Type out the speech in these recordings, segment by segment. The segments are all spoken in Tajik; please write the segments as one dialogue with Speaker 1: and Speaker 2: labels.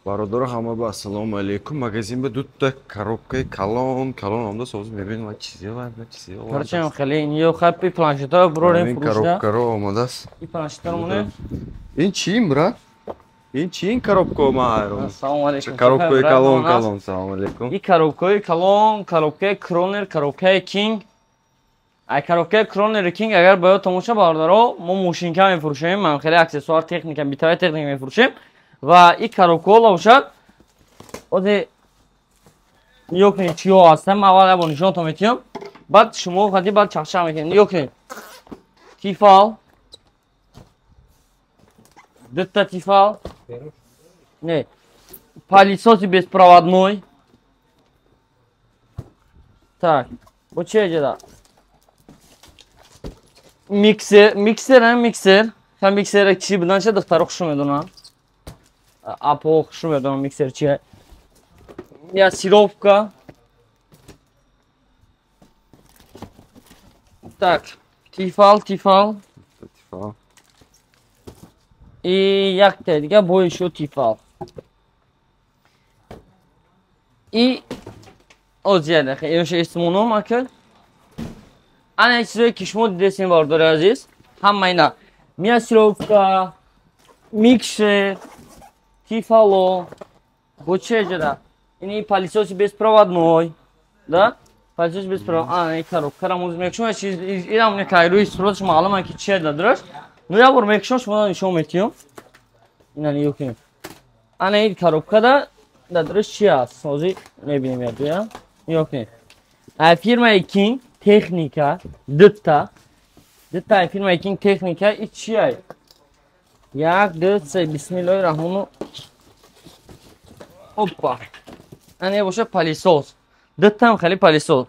Speaker 1: Бародаро, ҳама ба ассалому алейкум. Магазин ба дута коробкаи калон калон омда соз мебинем, ва чизе ва чизе.
Speaker 2: Короче, хеле ин ё хапи планшетҳо бурорем
Speaker 1: фурӯшда. Коробкаро омадааст.
Speaker 2: И планшетҳоро монем.
Speaker 1: Ин чи, брат? Ин чи ин коробка ма ҳайрон?
Speaker 2: Ассалому алейкум.
Speaker 1: Коробкаи калон калон. Салому алейкум.
Speaker 2: И коробкаи калон, коробкаи Кронер, коробкаи Кинг. Ай коробкаи Кронер Кинг агар ба ёд тамоша, бародаро, мо мошинка мефурӯшем, ман хеле аксессуар, техника, битавай техника мефурӯшем. Ва и коробкаҳо бошад, озе нигоҳ кунед чиҳо ҳастанд. Ман аввал ябор нишонтон метиҳам, баъд шумо хади баъд чақчақ мекунед. Нигоҳ кунед, Тифал, дутта Тифал, не, пылесоси беспроводной. Так, бо чи ҷада? Миксер, миксер, миксер. Ҳам миксера чӣ будан, духтаро хушу медонанд, апо хушу медонам миксер чия. Мясорубка. Так, Тифал, Тифал.
Speaker 1: Тифал.
Speaker 2: И якта дига бо ещё Тифал. И оз як дақиқа, ёша исмоном ака. Ана чизое ки шумо дидесем, бародари азиз, ҳама ина: мясорубка, миксер, Тифало, бо че ҷада? Ини пылесоси беспроводной, да? Пылесоси беспроводной. Ана ин коробкара моз мекушам, чиз инам не кайрӯи сураташ маълум ки чия дадраш. Ну, як бор мекушам, шумо нишон метиҳам. Ина нигоҳ кунед. Ана ин коробкада дадраш чи аст? Ҳозир мебинем ядуя. Нигоҳ кунед. Ай фирмаи Кинг техника дутта. Дутта ай фирмаи Кинг техника и чи ай? Як, ду, се, бисмиллоҳи раҳмону. Опа. Ана боша пылесос. Дуттам хеле пылесос.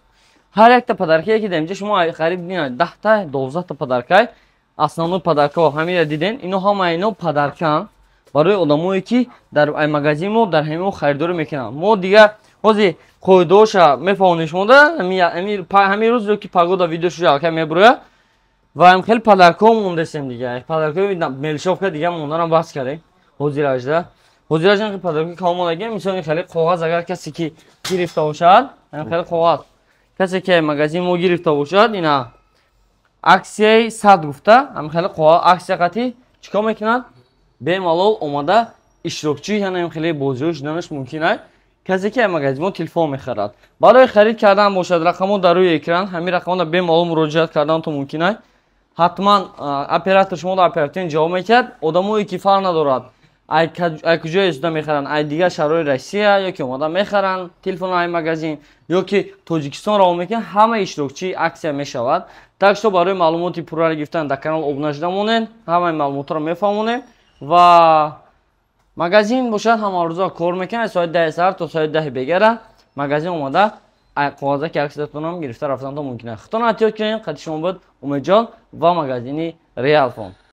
Speaker 2: Ҳар якта подаркае ки дар инҷа шумо қариб бинед, 10-та, 12-та подаркай, основной подаркаҳо ҳамира диден, ино ҳама ино подаркаанд барои одамое ки дар магазин мо дар ҳамин мо харидорӣ мекунанд. Мо дигар ҳозир қоидаҳоша мефаҳмонем шумода, ҳамин рӯз ё ки пагода видео шуда аллакай мебурояд. Ва ҳам хеле подаркаҳо мондесем дига. Подаркаҳои мелочёвка дига монданам бас кардем. Ҳозиражда. Ҳозиражда хеле подаркаи калон мондагем, мисол хеле коғаз агар касе ки гирифта бошад, ҳам хеле коғаз касе ки магазин мо гирифта бошад, ина аксияи 100 гуфта, ҳам хеле коғаз аксия қатӣ чикор мекунад? Бемалол омада иштирокчӣ яъне хеле бозиҳо шуданаш мумкин аст. Касе ки магазин мо телефон мехарад. Барои харид кардан бошад, рақамҳо дар рӯи экран, ҳамин рақамҳо бемалол муроҷиат карданатон мумкин аст. Ҳатман оператор шумо дар оперативно ҷавоб медиҳад. Одамое ки фарқ надорад, ай куҷое истода мехаранд, ай дигар шаҳрҳои Россия ё ки омада мехаранд телефон ай магазин, ё ки Тоҷикистон равон мекунанд, ҳама иштирокчии аксия мешавад. Так что барои маълумоти пурра гирифтан дар канал обуна шуда монед, ҳамаи маълумотҳоро мефаҳмонем. Ва магазин бошад ҳамарӯза кор мекунад, соати 10 саҳар то соати 10 бегара магазин омада коғазаки аксиятонам гирифта рафтанатон мумкин аст. Худтон эҳтиёт кунед, қадри шумо буд Умедҷон ва магазини Реалфон.